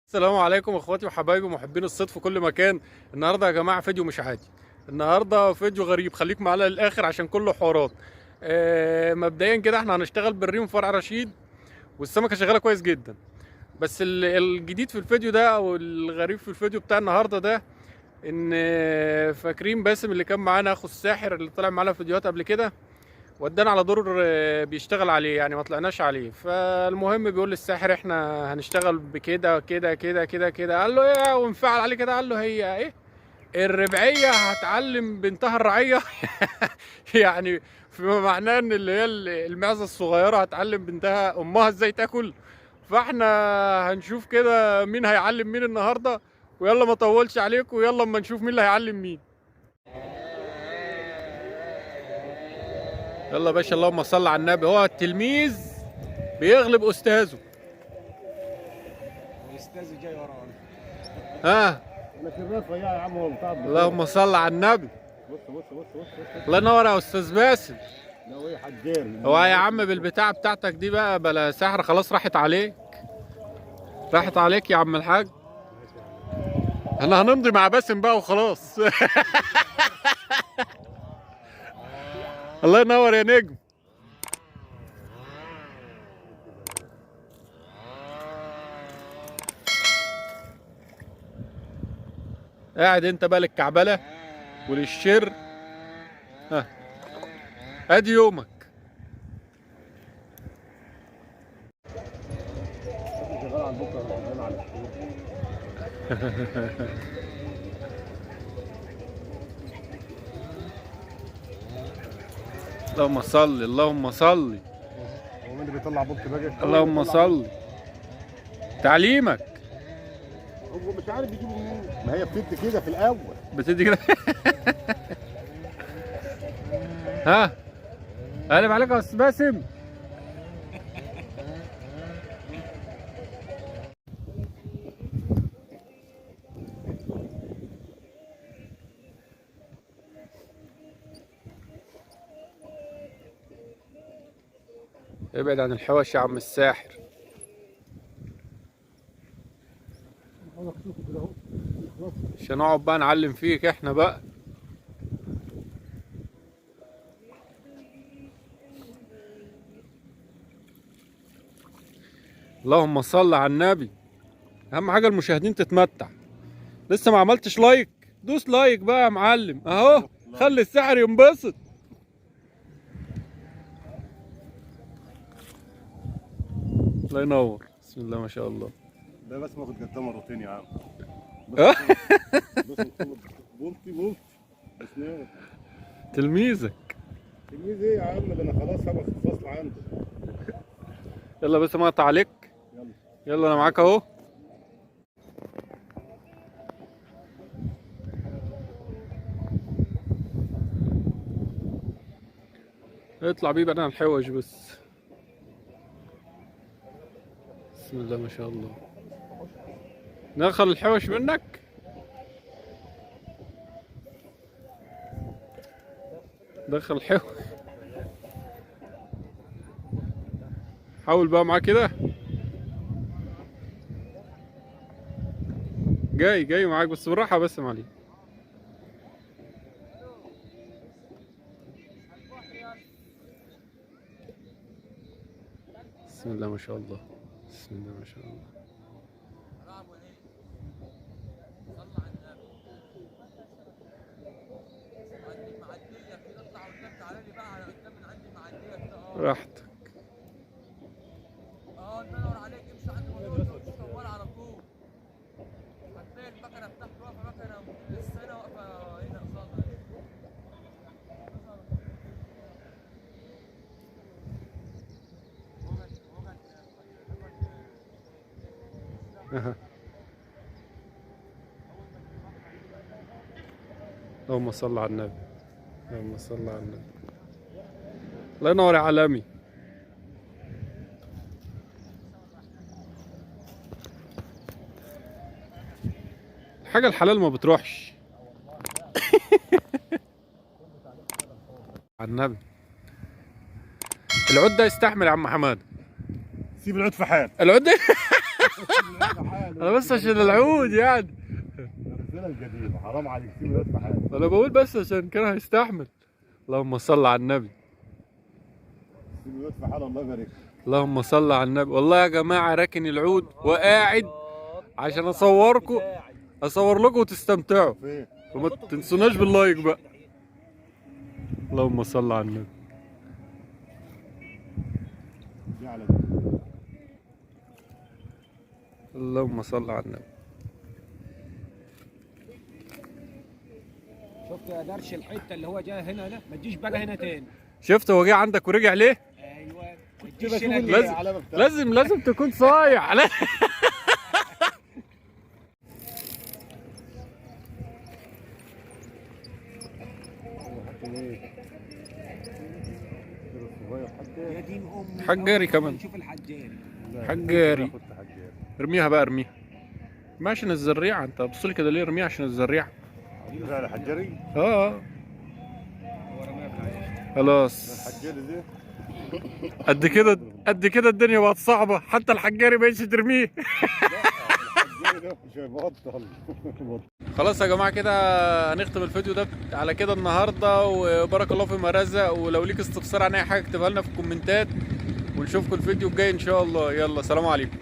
السلام عليكم اخواتي وحبايبي ومحبين الصيد في كل مكان. النهارده يا جماعة فيديو مش عادي، النهارده فيديو غريب، خليك معانا للاخر عشان كله حوارات. مبدئيا كده احنا هنشتغل بالريم فرع رشيد، والسمكه شغالة كويس جدا. بس الجديد في الفيديو ده او الغريب في الفيديو بتاع النهارده ده، ان فاكرين باسم اللي كان معانا اخو الساحر اللي طلع معانا في فيديوهات قبل كده، ودانا على دور بيشتغل عليه، يعني ما طلعناش عليه. فالمهم بيقول للساحر احنا هنشتغل بكده كده كده كده كده، قال له ايه، وانفعل عليه كده، قال له هي ايه الربعيه هتعلم بنتها الرعية؟ يعني فيما معناه ان اللي هي المعزه الصغيرة هتعلم بنتها امها ازاي تاكل. فاحنا هنشوف كده مين هيعلم مين النهارده، ويلا ما اطولش عليكم، ويلا اما نشوف مين اللي هيعلم مين. يلا يا باشا، اللهم صل على النبي. هو التلميذ بيغلب استاذه. الاستاذ جاي ورانا. ها، انا في الرفع يا عم، هو بتاع. اللهم صل على النبي. بص بص بص بص بص. الله ينور يا استاذ باسم. لو ايه حجاري. هو يا عم بالبتاعه بتاعتك دي بقى بلا سحر، خلاص راحت عليك، راحت عليك يا عم الحاج. احنا هنمضي مع باسم بقى وخلاص. الله ينور يا نجم. قاعد انت بقى للكعبله وللشر. ها، ادي يومك. شغال على البكرة، شغال على الشغل. اللهم صل، اللهم صل، هو مين اللي بيطلع بوك بقى؟ اللهم صل. تعليمك هو مش عارف يجيبه منين، ما هي بتدي كده في الاول. بتدي كده. ها، قلب عليك يا استاذ باسم. ابعد عن الحوش يا عم الساحر. مش هنقعد بقى نعلم فيك احنا بقى. اللهم صل على النبي. اهم حاجة المشاهدين تتمتع. لسه ما عملتش like؟ دوس like بقى يا معلم اهو، خلي الساحر ينبسط. الله ينور، بسم الله ما شاء الله. ده بس واخد جداه مرتين يا عم. اه؟ بس بولتي بولتي بس نعم. تلميذك. تلميذ ايه يا عم؟ ده انا خلاص هبقى في الفصل عنده. يلا بس ما اقطع عليك. يلا. يلا انا معاك اهو. اطلع بيه بقى الحوش بس. بسم الله ما شاء الله. ندخل الحوش منك. دخل الحوش. حاول بقى معاه كده. جاي جاي معاك بس بالراحة بس يا معلم. بسم الله ما شاء الله، بسم الله ما شاء الله. راحتك. اه الله ينور عليك، امشي عند الموتور طوال على طول. هتلاقي المكنه بتاعته واقفة، مكنه لسه هنا واقفة هنا قصادها. أها. اللهم صل على النبي، اللهم صل على النبي. الله ينور يا عالمي. الحاجة الحلال ما بتروحش. على النبي. العود ده يستحمل يا عم حماد. سيب العود في حاله. العود ده سيب العود في حاله. انا بس عشان العود يعني. الرسالة الجديدة حرام عليك، سيبه الواد في حاله. انا بقول بس عشان كان هيستحمل. اللهم صل على النبي. سيبه الواد في حاله، الله يبارك. اللهم صل على النبي. والله يا جماعة راكن العود وقاعد عشان اصوركم، اصور لكم وتستمتعوا. فين؟ وما تنسوناش بال like بقى. اللهم صل على النبي. دي على دي. اللهم صل على النبي. شفت يا درش الحتة اللي هو جاي هنا ده؟ ما تجيش بقى هنا تاني. شفت هو جه عندك ورجع ليه؟ ايوه ما كنت تجيش بشوف هنا تاني. لازم- العلامة بتاعته. لازم تكون صايع. لا. الصغير حتى. يا دين امي. حجاري كمان. شوف الحجاري. لا، حجاري. كنت حجاري. ارميها بقى، ارميها. ما عشان الزريعه، انت بص لي كده ليه؟ ارميها عشان الزريعه. لا لا حجاري. اه هو رماها في العيش. خلاص. الحجاري ده قد كده قد كده الدنيا بقت صعبة، حتى الحجاري بقتش ترميه. الحجاري ده مش هيبطل. خلاص يا جماعة كده هنختم الفيديو ده على كده النهارده، وبارك الله فيما رزق. ولو ليك استفسار عن اي حاجة اكتبها لنا في الكومنتات، ونشوفكم الفيديو الجاي ان شاء الله. يلا سلام عليكم.